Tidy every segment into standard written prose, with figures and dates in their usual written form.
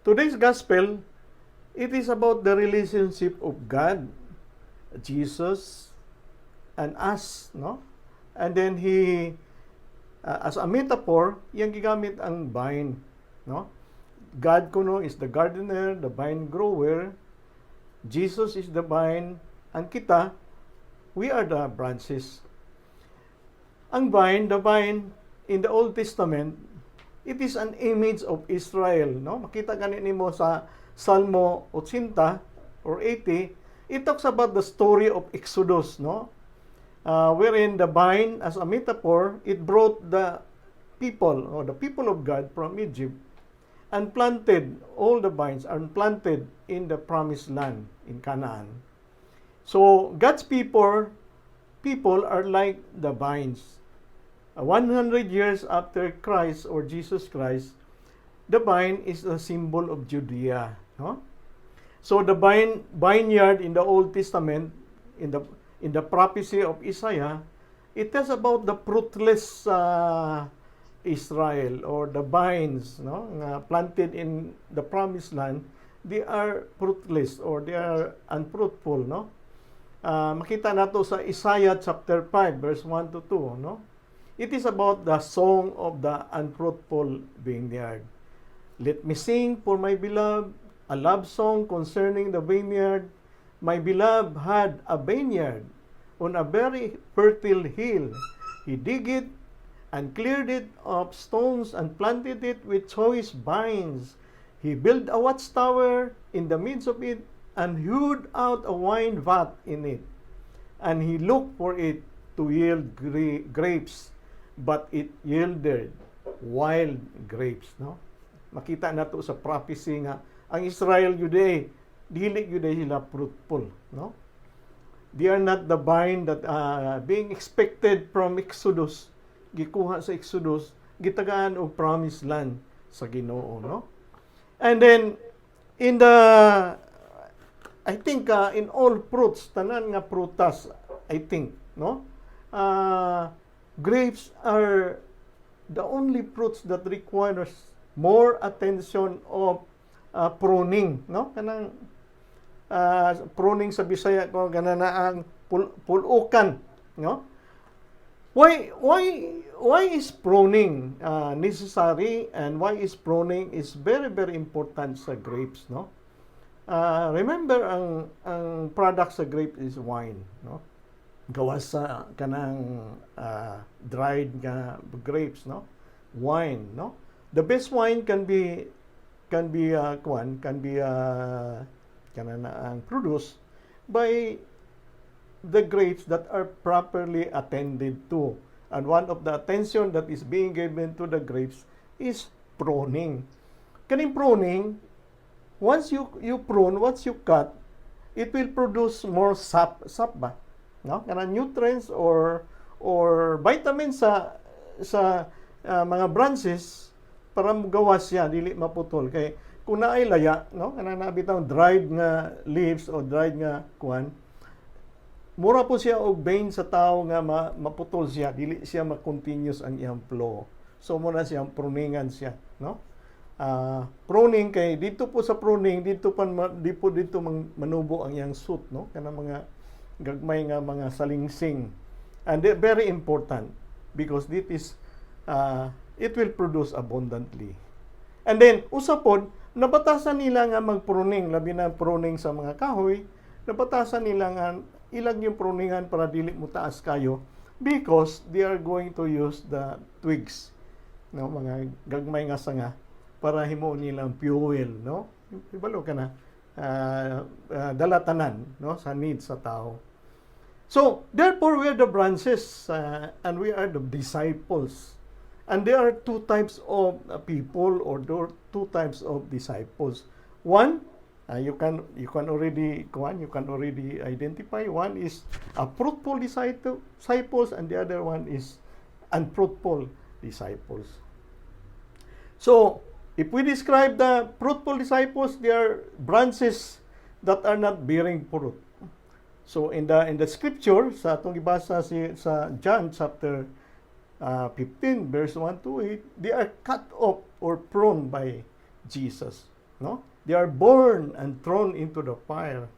Today's gospel, it is about the relationship of God, Jesus, and us, no? And then he, as a metaphor, iyang gigamit ang vine, no? God kuno is the gardener, the vine grower. Jesus is the vine, and kita, we are the branches. Ang vine, the vine in the Old Testament, it is an image of Israel, no? Makita gani nimo sa Salmo 80 or 80, it talks about the story of Exodus, no? Wherein the vine, as a metaphor, it brought the people or the people of God from Egypt and planted all the vines and planted in the promised land in Canaan. So God's people are like the vines. 100 years after Christ or Jesus Christ, the vine is a symbol of Judea, no? So the vineyard in the Old Testament, in the prophecy of Isaiah, it tells about the fruitless Israel or the vines, no, nga planted in the promised land, they are fruitless or they are unfruitful, no? Makita nato sa Isaiah chapter 5 verse 1 to 2, no? It is about the song of the unfruitful vineyard. "Let me sing for my beloved a love song concerning the vineyard. My beloved had a vineyard on a very fertile hill. He dug it and cleared it of stones and planted it with choice vines. He built a watchtower in the midst of it and hewed out a wine vat in it. And he looked for it to yield grapes, but it yielded wild grapes," no? Makita nato sa prophecy nga ang Israel gyud eh, dili gyud eh sila fruitful, no? They are not the vine that being expected from Exodus, gikuha sa Exodus, gitagaan og promised land sa Ginoo, no? And then in the I think in all fruits, tanan nga prutas, I think, no? Grapes are the only fruits that requires more attention of pruning, no? Kanang pruning sa Bisaya ko gana na ang pulukan, no? Why is pruning necessary and why is pruning is very, very important sa grapes, no? Remember ang product sa grape is wine, no? Gawas sa kanang dried nga grapes, no? Wine, no? The best wine can be kuan, can be kana na ang produced by the grapes that are properly attended to. And one of the attention that is being given to the grapes is pruning. Kaning pruning, once you prune, once you cut, it will produce more sap, sap ba? No? Kanang nutrients or vitamins sa mga branches para mugawas siya, dili maputol, kay kung naay laya, no, kanang naa bitaw dried nga leaves o dried nga kuan, mura po siya og vein sa tao nga maputol siya, dili siya ma-continuous ang iyang flow. So mao na siyang pruningan siya, no? Pruning kay dito po sa pruning dito pa di po dito manubo ang iyang shoot, no, kanang mga gagmay nga mga salingsing. And very important because this is it will produce abundantly. And then usa pod, nabatasan nila nga magpruning, labi na pruning sa mga kahoy, nabatasan nila nga ilang yung pruningan para dili mo taas kayo because they are going to use the twigs, no, mga gagmay nga sanga para himuon nilang fuel, no? Ibalo ka na dala tanan, no, sa needs sa tao. So therefore we are the branches and we are the disciples. And there are two types of people or there are two types of disciples. One, you can already kuan, you can already identify. One is a fruitful disciples and the other one is unfruitful disciples. So, if we describe the fruitful disciples, they are branches that are not bearing fruit. So in the scripture sa atong gibasa si sa John chapter 15 verse 1 to 8, they are cut off or pruned by Jesus, no? No? They are burned and thrown into the fire.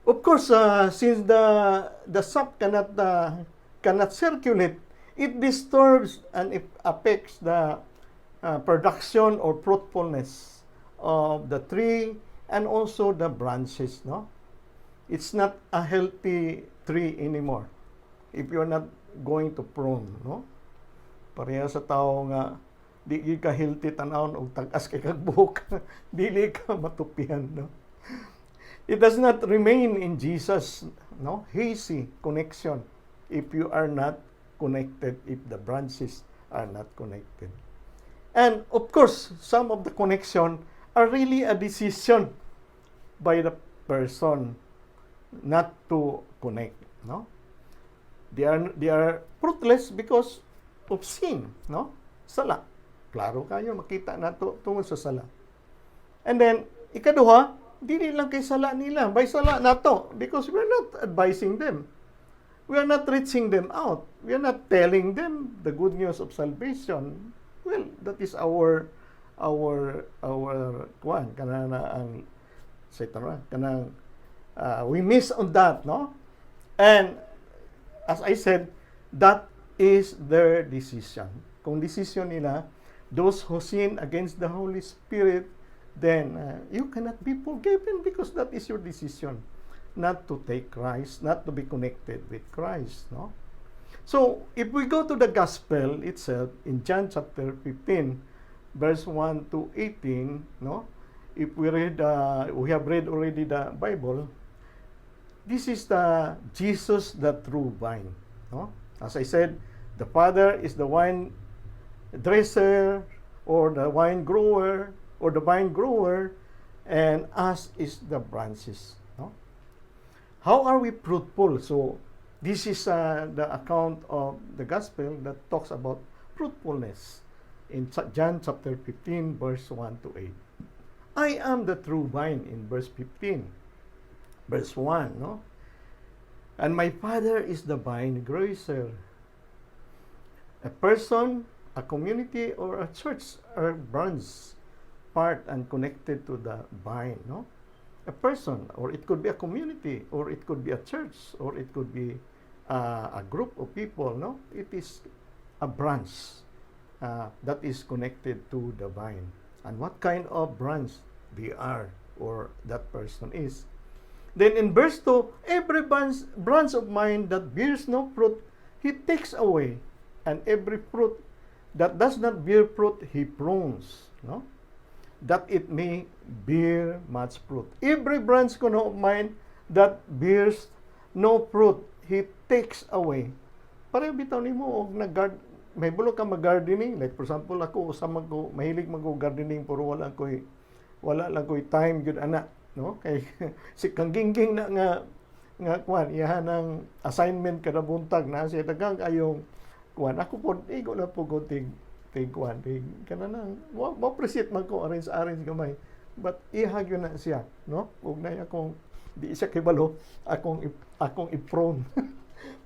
Of course, since the sap cannot circulate, it disturbs and it affects the production or fruitfulness of the tree and also the branches. No, it's not a healthy tree anymore if you're not going to prune. No, pareha sa tao nga di gyud ka healthy tan-awon og tag-as kay kag buhok, dili ka matupihan, no? It does not remain in Jesus, no? Hazy connection if you are not connected, if the branches are not connected. And of course, some of the connection are really a decision by the person not to connect, no? They are fruitless because of sin, no? Sala. Klaro kayo, makita nato tungod sa sala. And then, ikaduha, dili lang kay sala nila, by sala nato because we're not advising them. We are not reaching them out. We are not telling them the good news of salvation. Well, that is our kuan kana na ang sa kanang we miss on that, no? And as I said, that is their decision. Kung decision nila, those who sin against the Holy Spirit, then you cannot be forgiven because that is your decision not to take Christ, not to be connected with Christ, no? So, if we go to the gospel itself in John chapter 15, verse 1 to 18, no? If we read, we have read already the Bible, this is the Jesus, the true vine, no? As I said, the Father is the wine dresser or the wine grower or the vine grower, and us is the branches, no? How are we fruitful? So this is the account of the gospel that talks about fruitfulness in John chapter 15 verse 1 to 8. "I am the true vine" in verse 15 verse 1, no? "And my Father is the vine dresser." A person, a community, or a church are branch, part and connected to the vine, no? A person, or it could be a community, or it could be a church, or it could be a group of people, no? It is a branch that is connected to the vine. And what kind of branch they are or that person is. Then in verse 2, "Every branch of mine that bears no fruit, he takes away. And every fruit that does not bear fruit, he prunes," no? "That it may bear much fruit." Every branch kuno of mine that bears no fruit, he takes away. Pareho bitaw nimo og nag may bulo ka mag-gardening. Like for example, ako usa man ko mahilig mag gardening, pero wala lang ko'y time gyud ana, no? Kay si kang Gingging na nga nga kuan iyahan ang assignment kada buntag na siya daghang ayong kuan. Ako po igo na po ko tig tig kuan tig kana nang mo appreciate man ko arrange arrange gamay, but iha gyud na siya, no? Ug nay akong di siya kibalo akong i-prune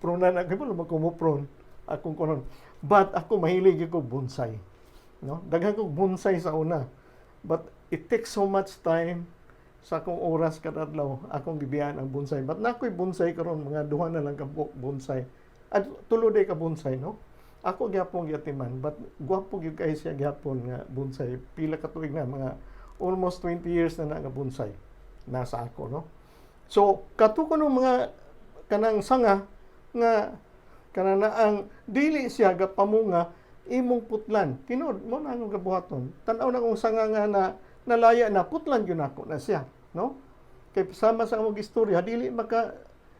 prune na kibalo man ko mo prune akong kunon. But ako mahilig ko bonsai, no? Daghan kog bonsai sa una, but it takes so much time sa akong oras kada adlaw akong gibiyaan ang bonsai. But na ako'y bonsai karon, mga duha na lang ka buok bonsai at tulo day ka bonsai, no? Ako gyapon giatiman, but gwapo gyud kay siya gyapon nga bonsai. Pila ka tuig na, mga almost 20 years na na nga bonsai nasa ako, no? So kato kuno mga kanang sanga nga kanang ang dili siya gapamunga, imong putlan. Tinuod mo na akong gabuhaton. Tan-aw na kong sanga nga na nalaya na, putlan gyud nako na siya, no? Kay sama sa among istorya, dili maka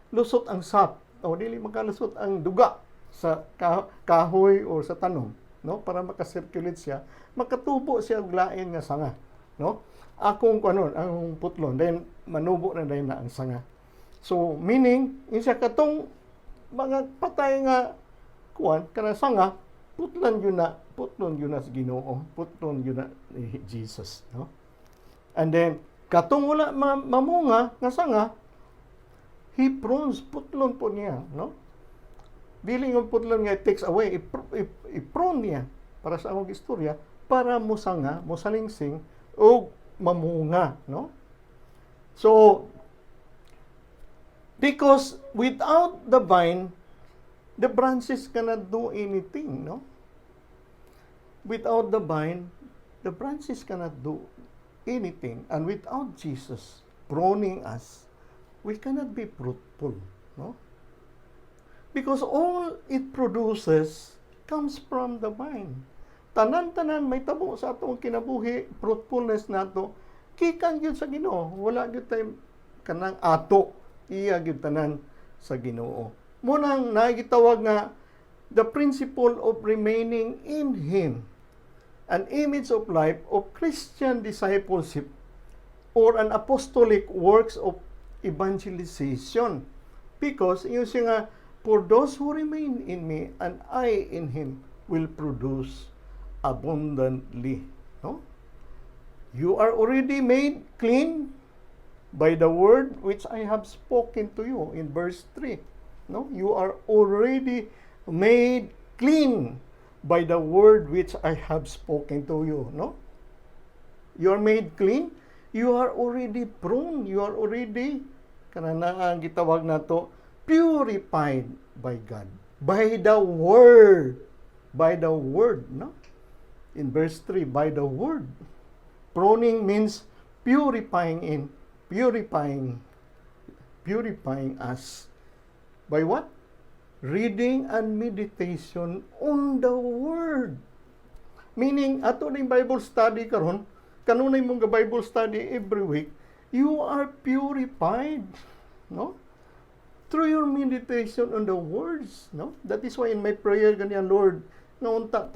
lusot ang sap o dili makalusot ang duga sa kahoy o sa tanom, no? Para makasirculate siya, makatubo siya og lain nga sanga, no? Akong kuanon, ang putlon, then manubo na dayon na ang sanga. So meaning, insa katong mga patay nga kuan kana sanga, putlan yun na, putlon yun na sa Ginoo, putlon yun na ni Jesus, no? And then katong wala mamunga nga sanga, he prunes, putlon po niya, no? Dili nga putlon nga it takes away, i-prune niya para sa among istorya, para mo sanga, mo salingsing O mamunga, no? So, because without the vine, the branches cannot do anything, no? Without the vine, the branches cannot do anything. And without Jesus pruning us, we cannot be fruitful, no? Because all it produces comes from the vine. Tanan-tanan mahitabo sa atong kinabuhi, fruitfulness nato, gikan gyud sa Ginoo. Wala gyud tay kanang ato, iya gyud tanan sa Ginoo. Mao nang naay gitawag nga the principle of remaining in Him, an image of life of Christian discipleship or an apostolic works of evangelization. Because ingon siya nga, "For those who remain in me and I in him will produce abundantly." No? You are already made clean by the word which I have spoken to you in verse 3. No? You are already made clean by the word which I have spoken to you. No? You are made clean. You are already pruned. You are already kanang ang gitawag nato purified by God. By the word. By the word, no? In verse 3, by the word. Pruning means purifying us. By what? Reading and meditation on the word. Meaning, ato ning Bible study karon, kanunay mong Bible study every week, you are purified, no? Through your meditation on the words, no? That is why in my prayer ganyan, "Lord, nga unta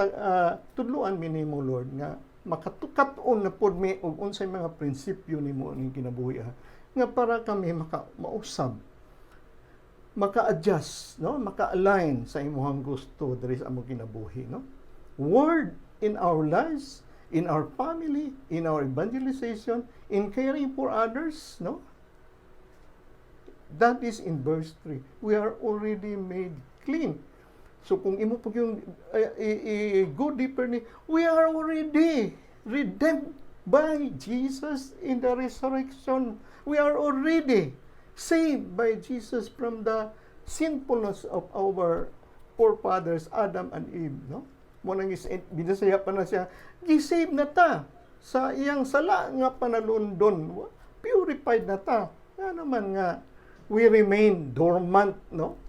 tudloan mi nimo, Lord, nga makatukat-on na pod mi og unsay mga prinsipyo nimo ning kinabuhi ha, nga para kami maka mausab, maka-adjust, no, maka-align sa imuhang gusto diri sa among kinabuhi," no? Word in our lives, in our family, in our evangelization, in caring for others, no? That is in verse 3. We are already made clean. So kung imo pag yung go deeper ni, we are already redeemed by Jesus in the resurrection. We are already saved by Jesus from the sinfulness of our forefathers Adam and Eve, no? Mao nang is binasaya pa na siya, gi-save na ta sa iyang sala nga panalundon. Purified na ta. Nga naman nga we remain dormant, no?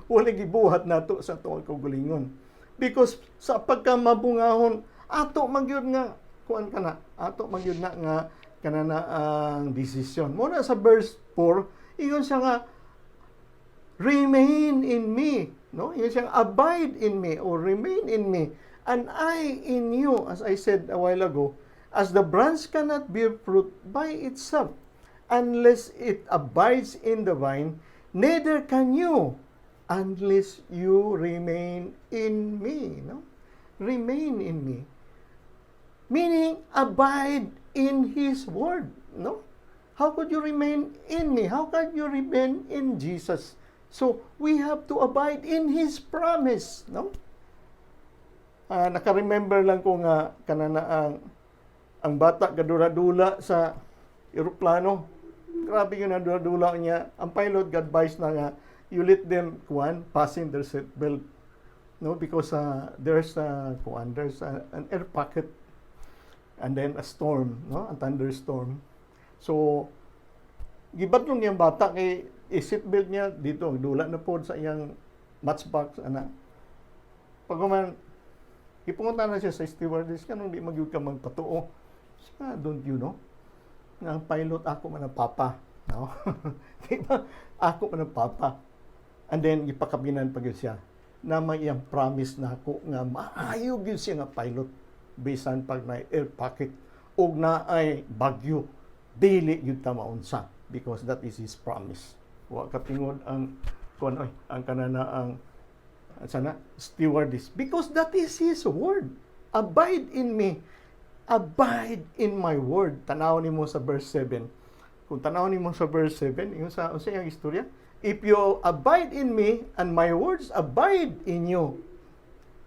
Wala gibuhat nato sa atong kaugalingon. Because sa pagka mabungahon, ato magyud nga kuan kana, ato magyud na nga kana na ang desisyon. Mao na sa verse 4, ingon siya nga, "Remain in me," no? Ingon siya, "Abide in me" or "Remain in me and I in you," as I said a while ago, as the branch cannot bear fruit by itself unless it abides in the vine, neither can you unless you remain in me, no? Remain in me. Meaning, abide in His Word, no? How could you remain in me? How can you remain in Jesus? So, we have to abide in His promise, no? Naka-remember lang ko nga kanana ang bata gadula-dula sa eroplano. Grabe yung nadula-dula niya. Ang pilot advice na nga you let them kuan fasten their seatbelt, no, because there's a kuan, there's an air pocket and then a storm, no, a thunderstorm. So gibadlong niyang bata kay i-seatbelt niya dito, dula na pod sa iyang matchbox ana. Pag man ipungunta na siya sa stewardess, "Kanang di magyud ka magpatuo?" Siya, "Don't you know nga ang pilot ako man ang papa, no? Di ba? Ako man ang papa." And then gipakabinan pa gyud siya na may iyang promise na ako nga maayo gyud siya nga pilot bisan pag na air pocket ug naay bagyo, dili gyud ta maunsa, because that is his promise. Wa katingod ang kuan oy, ang kanana ang sana stewardess, because that is his word. "Abide in me, abide in my word." Tanaw nimo sa verse 7. Kung tanaw nimo sa verse 7, yung sa unsa iyang istorya? "If you abide in me and my words abide in you."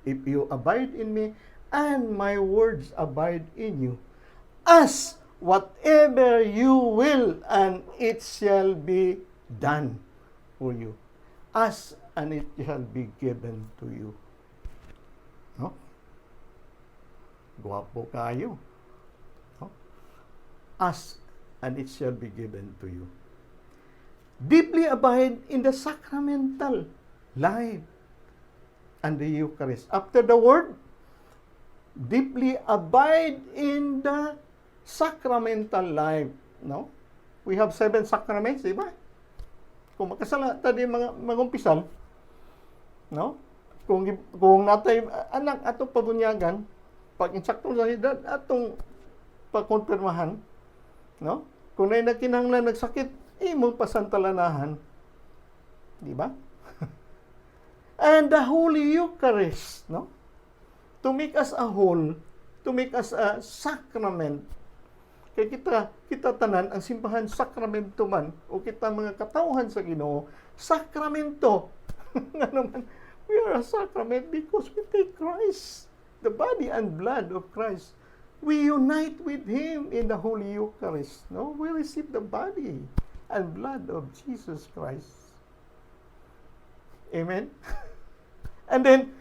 "If you abide in me and my words abide in you, Ask whatever you will and it shall be done for you. Ask and it shall be given to you. No? Guwapo kaayo. No? Ask and it shall be given to you. Deeply abide in the sacramental life and the Eucharist. After the word, deeply abide in the sacramental life. No? We have seven sacraments, di ba? Kung makasala ta di mga magumpisal, no? Kung natay anak, atong pabunyagan, pag insakto sa edad, atong pakonfirmahan, no? Kung nay nagkinahanglan, nagsakit, imong pasantalanahan, di ba? And the Holy Eucharist, no? To make us a whole, to make us a sacrament. Kay kita tanan, ang simbahan sakramento man, o kita mga katawhan sa Ginoo, sakramento. Nga naman, we are a sacrament because we take Christ, the body and blood of Christ. We unite with Him in the Holy Eucharist. No? We receive the body and blood of Jesus Christ. Amen? And then,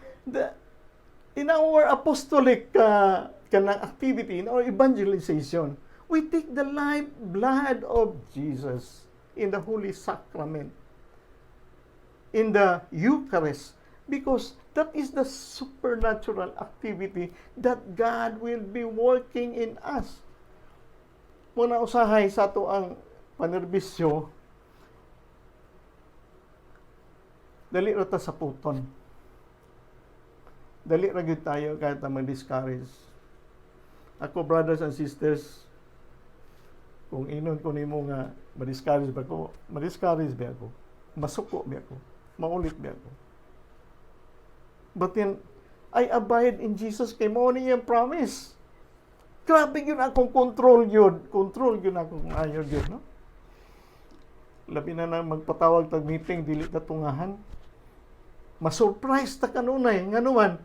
in our apostolic kanang activity, in our evangelization, we take the life blood of Jesus in the Holy Sacrament, in the Eucharist, because that is the supernatural activity that God will be working in us. Muna usahay sa ato ang panerbisyo, dali ra ta saputon. Dali ra gyud tayo kahit na mag-discourage. Ako, brothers and sisters, kung inon ko nimo nga ma-discourage ba ko, ma-discourage ba ako? Masuko ba ako? Maulit ba ako? But then, I abide in Jesus kay mao ni iyang promise. Grabe yun akong control yun. Control yun akong ayo yun, no? Labi na na magpatawag tag meeting, dili ta tungahan. Ma-surprise ta kanunay, nga naman,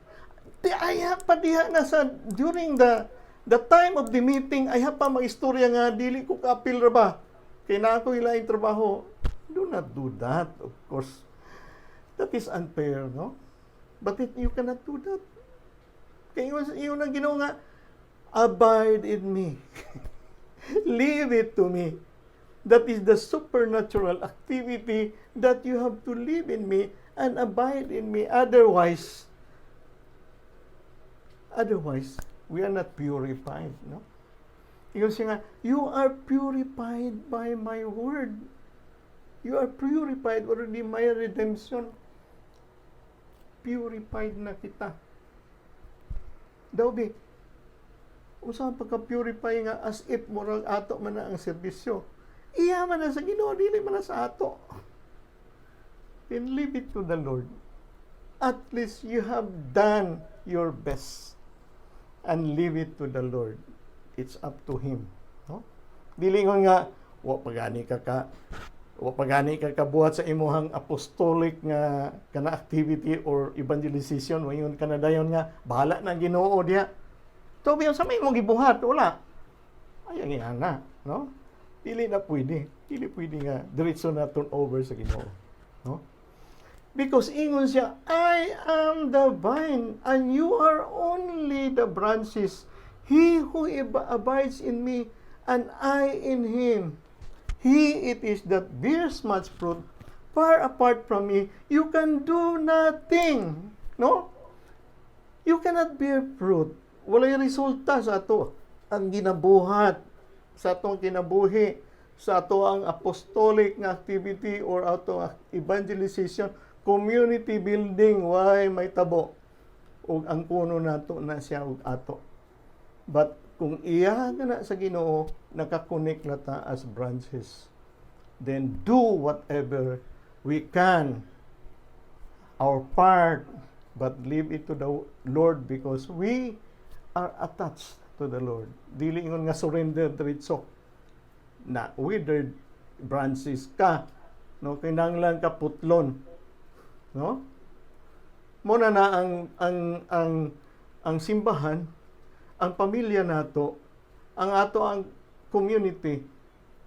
di ay pa diha na sa during the time of the meeting, ay pa mag-istorya nga dili ko kaapil ra ba. Kay na ako ilaing trabaho. Do not do that, of course. That is unfair, no? But you cannot do that. Kay ingon ang Ginoo nga, "Abide in me. Leave it to me." That is the supernatural activity that you have to live in me and abide in me. Otherwise, we are not purified, no? Ingon siya nga, "You are purified by my word." You are purified already, my redemption. Purified na kita. Daw bi, usa pagka-purify nga as if murag ato man na ang serbisyo. Iya man na sa Ginoo, dili man na sa ato. Then leave it to the Lord. At least you have done your best and leave it to the Lord. It's up to Him. No? Dili nga, wa pa gani ka kabuhat sa imuhang apostolic nga kana activity or evangelization, wayon ka na dayon nga bahala na ang Ginoo diha. To sa may imong gibuhat, wala. Ay ang ingana, no? Dili na pwede. Dili pwede nga diretso na turn over sa Ginoo, no? Because ingon siya, "I am the vine and you are only the branches. He who abides in me and I in him, he it is that bears much fruit. Far apart from me, you can do nothing." No? You cannot bear fruit. Walay resulta sa ato ang ginabuhat sa atong kinabuhi, sa ato ang apostolic nga activity or ato ang evangelization, community building, why may tabo ug ang kuno nato na siya ug ato. But kung iya ka na sa Ginoo, naka-connect na ta as branches. Then do whatever we can, our part, but leave it to the Lord because we are attached to the Lord. Dili ingon nga surrender diretso na withered branches ka, no? Kinahanglan ka putlon, no? Mo na na ang simbahan, ang pamilya nato, Ang ato ang community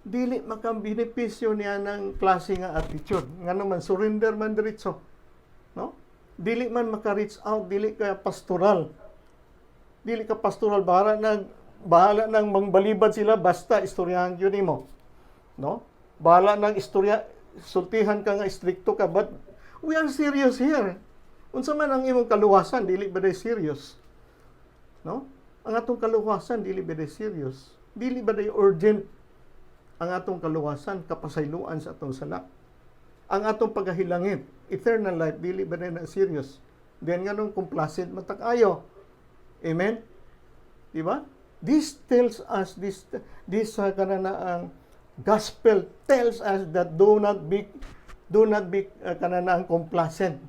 dili makabenepisyo niya ng klase nga attitude. Nga naman surrender man diretso. No? Dili man maka-reach out, dili ka pastoral. Dili ka pastoral, bahala nang mangbalibad sila, basta istoryahan gyud nimo. No? Bahala nang istorya, sultihan ka nga istrikto ka, but we are serious here. Unsa man ang imong kaluwasan, dili ba day serious? No? Ang atong kaluwasan, dili ba day serious? Dili ba day urgent ang atong kaluwasan, kapasayloan sa atong sala? Ang atong pagkahilangit, eternal life, dili ba day na serious? Then nganong complacent man ta kaayo? Amen? Di ba? This tells us, this kana na ang gospel tells us that do not be kana na ang complacent.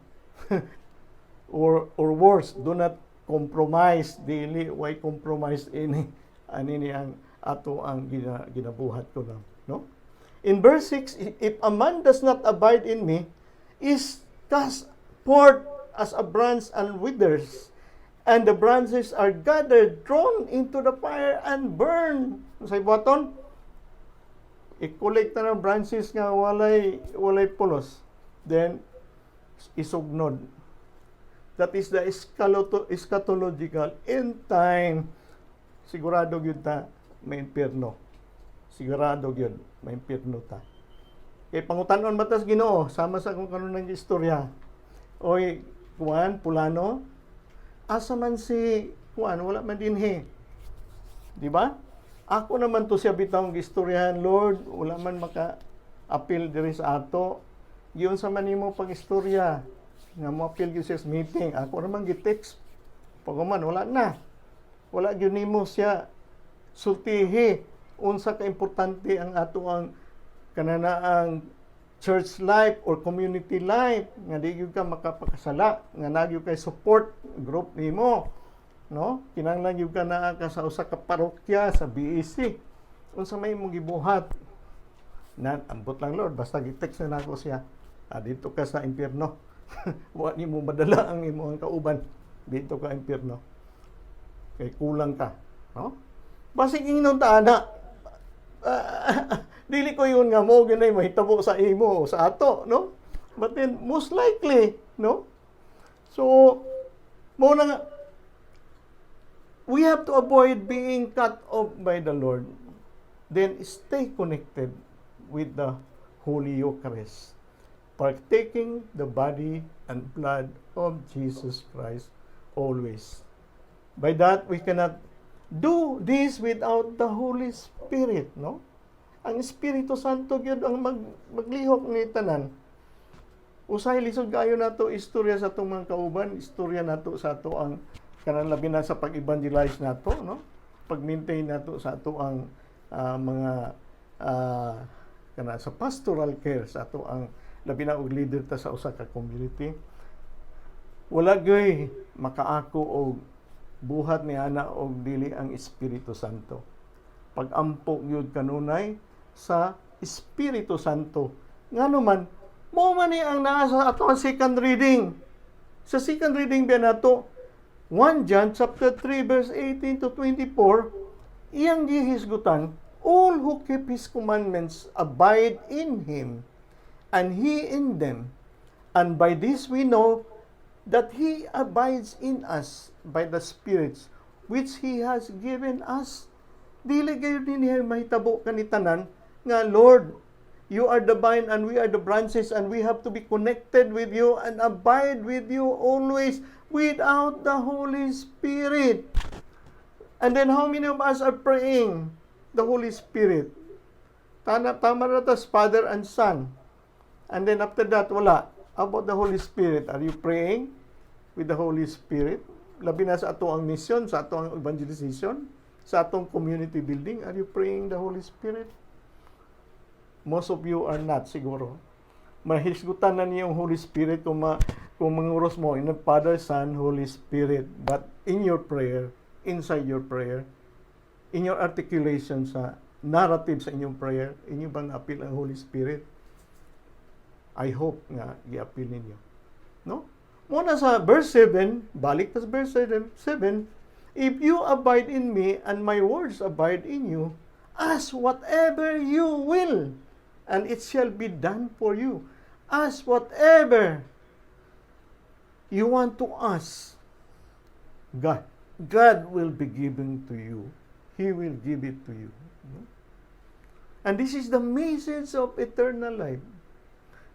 Or worse, do not compromise. Dili way compromise ini ani ni ang ato ang ginabuhat ko lang, no? In verse 6, "If a man does not abide in me, is cast forth as a branch and withers, and the branches are gathered, thrown into the fire and burned." Sa buhaton, i-collect na ng branches nga walay pulos, then isugnod. That is the eschatological end time. Sigurado gyud ta may impierno. Sigurado gyud may impierno ta. Kay pangutan-on ba tas Ginoo sama sa akong kanunang istorya. "Oy, kuan pulano, asa man si kuan, wala man dinhi?" Di ba? Ako naman to siya bitawng gistoryahan, "Lord, wala man maka apil diri sa ato. Giunsa man nimo pag-istorya nga mo apil gyud siya sa meeting? Ako naman gi-text. Pag man wala na. Wala gyud nimo siya sultihi unsa ka importante ang ato ang kanana ang church life or community life nga di gyud ka makapakasala nga naa gyud kay support group nimo, no? Kinahanglan gyud ka naa ka sa usa ka parokya sa BAC. Unsa may imong gibuhat?" Na ambot lang, Lord, basta gi-text na nako siya. "Ah, dito ka sa impyerno. Wa nimo madala ang imong kauban. Dito ka impyerno. Kay kulang ka, no?" Basig ingnon ta ana. Ah, dili ko yun nga mo ginay mahitabo sa imo o sa ato, no? But then most likely, no? So mo na nga we have to avoid being cut off by the Lord. Then stay connected with the Holy Eucharist, partaking the body and blood of Jesus Christ always. By that, we cannot do this without the Holy Spirit, no? Ang Espiritu Santo gyud ang maglihok ni tanan. Usahay lisod kayo nato istorya sa atong mga kauban, istorya nato sa ato ang kanang labi na sa pag-evangelize nato, no? Pag-maintain nato sa ato ang mga kana sa pastoral care sa ato ang labi na og leader ta sa usa ka community. Wala gyud makaako og buhat ni ana og dili ang Espiritu Santo. Pag-ampo gyud kanunay sa Espiritu Santo. Ngano man, mo man ni ang naa sa ato ang second reading. Sa second reading ba nato, 1 John chapter 3 verse 18 to 24, iyang gihisgutan, "All who keep His commandments abide in Him, and He in them. And by this we know that He abides in us, by the spirits which He has given us." Dili gayud niya mahitabo kanitanan nga, "Lord, you are the vine and we are the branches and we have to be connected with you and abide with you always," without the Holy Spirit. And then how many of us are praying the Holy Spirit? Tama, tama na tas Father and Son. And then after that, wala. How about the Holy Spirit? Are you praying with the Holy Spirit? Labi na sa ato ang mission, sa ato ang evangelization, sa atong community building. Are you praying the Holy Spirit? Most of you are not siguro. Mahisgutan na niyo ang Holy Spirit kung manguros mo in the Father, Son, Holy Spirit. But in your prayer, inside your prayer, in your articulation sa narrative sa inyong prayer, inyo bang apil ang Holy Spirit? I hope nga giapil ninyo. No? Muna sa verse 7, balik ta sa verse 7, "If you abide in me and my words abide in you, ask whatever you will, and it shall be done for you." Ask whatever you want to ask. God will be giving to you. He will give it to you. And this is the message of eternal life.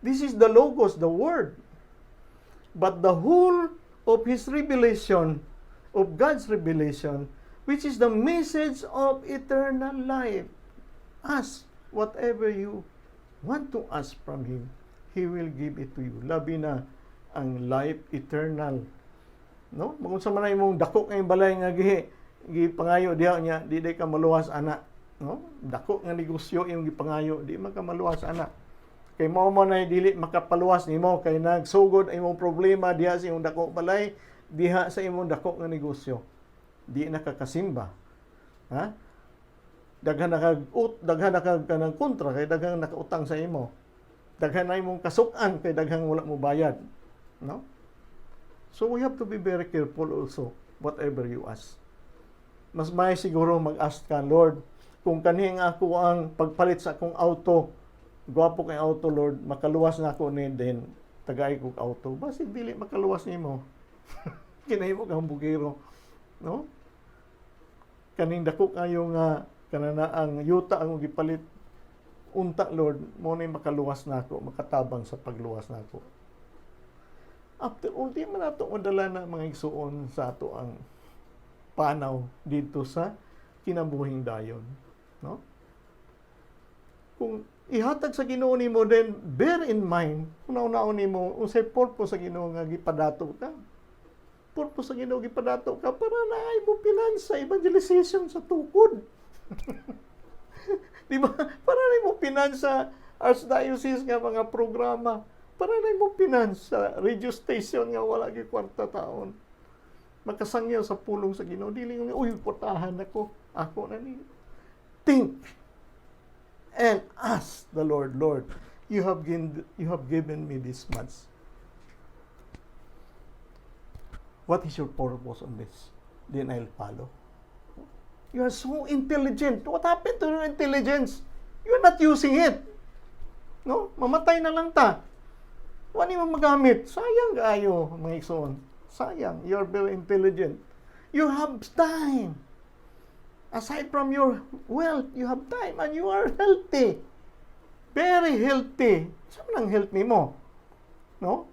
This is the Logos, the Word. But the whole of His revelation, of God's revelation, which is the message of eternal life. Ask whatever you want to ask from Him, He will give it to you. Labi na ang life eternal. No? Kung unsa man imong dako nga balay nga gihi gipangayo diha niya, di day ka maluwas ana. No? Dako nga negosyo imong gipangayo, di man ka maluwas ana. Kay mao man ay dili makapaluwas nimo kay nagsugod ang imong problema diha sa imong dako balay, diha sa imong dako nga negosyo. Di na ka kasimba. Ha? Daghan na kag kanang kontra kay daghang nakautang sa imo. Daghan na imong kasuk-an kay daghang wala mo bayad. No? So we have to be very careful also whatever you ask. Mas may siguro mag-ask ka, "Lord, kung kaning ako ang pagpalit sa akong auto, gwapo kay auto, Lord, makaluwas na ako ni, then tagay kog auto." Basig dili makaluwas nimo. Kinahimo kang bugiro. No? Kaning dako kayo nga kanana ang yuta ang gipalit unta, Lord, mo ni makaluwas na ako, makatabang sa pagluwas na ako. After all, di man nato madala na mga igsuon sa ato ang panaw dito sa kinabuhing dayon, no? Kung ihatag sa Ginoo nimo, then bear in mind, una-unaon nimo unsay purpose sa Ginoo nga gipadato ka. Purpose sa Ginoo gipadato ka para naay mo finance sa evangelization sa tukod. Di ba? Para na mo finance sa Archdiocese nga mga programa. Para na mo finance sa radio station nga wala gyud kwarta taon. Makasangyaw sa pulong sa Ginoo, dili nga, "Uy, kwartahan ako. Ako na ni." Think and ask the Lord, "Lord, you have given me this much. What is your purpose on this? Then I'll follow." You are so intelligent. What happened to your intelligence? You're not using it. No? Mamatay na lang ta. Wala mo magamit. Sayang kaayo, mga igsoon. Sayang. You're very intelligent. You have time. Aside from your wealth, you have time and you are healthy. Very healthy. Saan ang health nimo? No?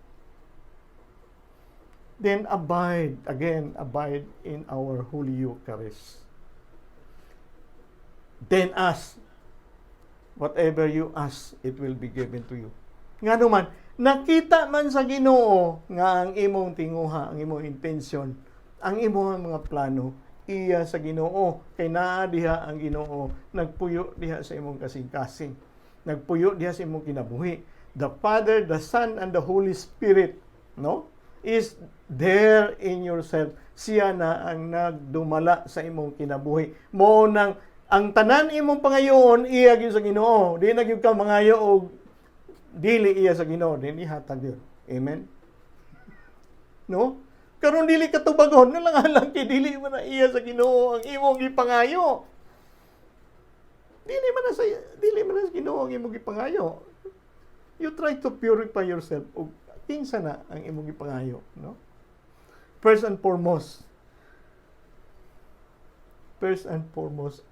Then abide, again, abide in our Holy Eucharist. Then ask. Whatever you ask, it will be given to you. Nga naman, nakita man sa Ginoo nga ang imong tinguha, ang imong intensyon, ang imong mga plano, iya sa Ginoo. Kay naa diha ang Ginoo, nagpuyo diha sa imong kasing-kasing. Nagpuyo diha sa imong kinabuhi. The Father, the Son, and the Holy Spirit, no? Is there in yourself. Siya na ang nagdumala sa imong kinabuhi. Mo nang ang tanan imong pangayoon iya gyud sa Ginoo. Di na gyud ka mangayo og dili iya sa Ginoo, din ihatag yun. Amen. No? Karon dili ka tubagon na lang alang kay dili man na iya sa Ginoo ang imong gipangayo. Dili man na sa Ginoo ang imong gipangayo. You try to purify yourself og kinsa na ang imong gipangayo, no? First and foremost,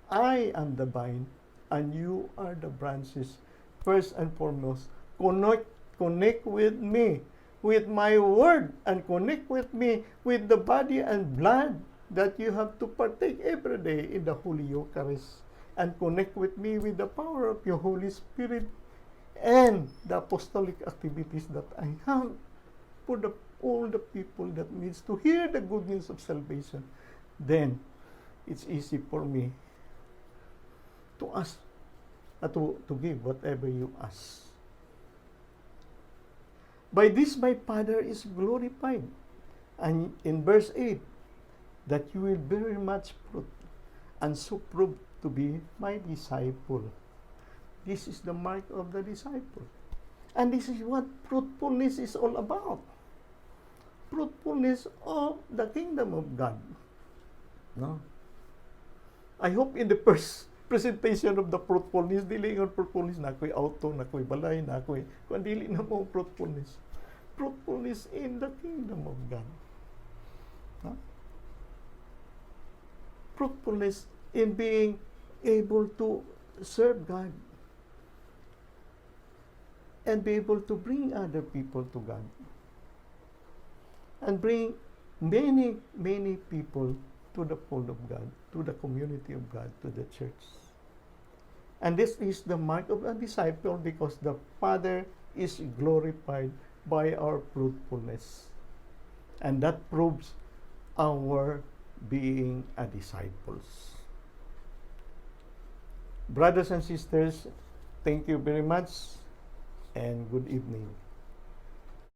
I am the vine and you are the branches. First and foremost, connect with me with my word and connect with me with the body and blood that you have to partake every day in the Holy Eucharist, and connect with me with the power of your Holy Spirit and the apostolic activities that I have for all the people that needs to hear the good news of salvation. Then it's easy for me to ask, to give whatever you ask. "By this my Father is glorified." And in verse 8, "that you will bear much fruit and so prove to be my disciple." This is the mark of the disciple. And this is what fruitfulness is all about. Fruitfulness of the kingdom of God. No? I hope in the first presentation of the fruitfulness, dili nga fruitfulness naa ko'y auto, naa ko'y balay, naa ko'y kung dili na mo fruitfulness. Fruitfulness in the kingdom of God. No? Fruitfulness in being able to serve God and be able to bring other people to God and bring many, many people to the fold of God, to the community of God, to the church. And this is the mark of a disciple because the Father is glorified by our fruitfulness. And that proves our being a disciples. Brothers and sisters, thank you very much and good evening.